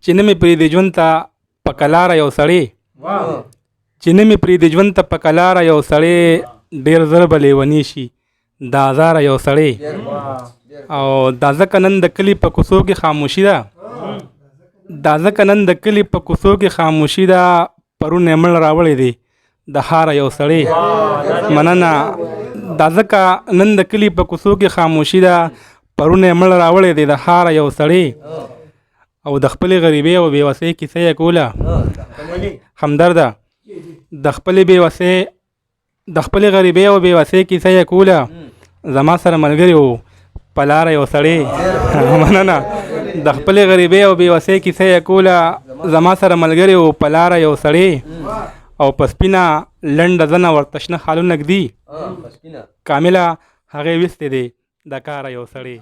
چې نه مې پرېږدي ژوند ته په کلاره یو سړی، چې نه مې پرېږدي ژوند ته په کلاره یو سړی، ډېر زر به لیونی شي د ازاره یو سړی. او دا ځکه نن د کلي په کوڅو کې خاموشي ده، دا ځکه نن د کلي په کوڅو کې خاموشي ده، پرون یې مړ راوړی دی د ښاره یو سړی. مننه. دا ځکه نن د کلي په کوڅو کې خاموشي ده، پرون یې مړ راوړی دی د ښاره یو سړی. او د خپلې غریبۍ او بېوسۍ کیسه یې کوله. همدرده د خپلې بېوسۍ، د خپلې غریبۍ او بېوسۍ کیسه یې کوله، زما سره ملګری و په لاره یو سړی. مننه. د خپلې غریبۍ او بېوسۍ کیسه یې کوله، زما سره ملګری و په لاره یو سړی. او په سپینه لنډه زنه ورته شنه خالونه ږدي، کامله هغې ویستې دی د کاره یو سړی.